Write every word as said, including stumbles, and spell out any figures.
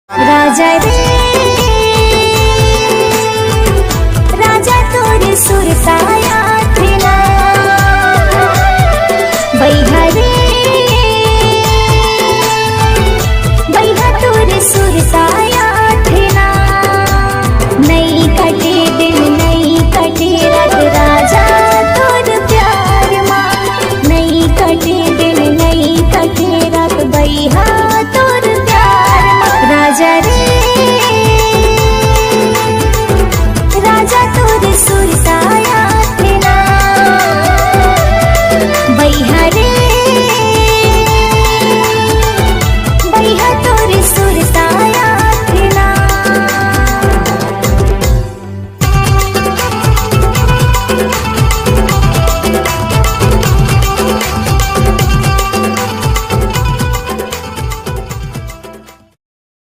राजा रे, राजा तोर सुरता आथे ना। बइहा रे, बइहा तोर सुरता आथे ना। नइ कटे दिन, नइ कटे रात, राजा तोर प्यार मा। नइ कटे दिन, नइ कटे रात, बइहा तोर प्यार मा। राजा रे,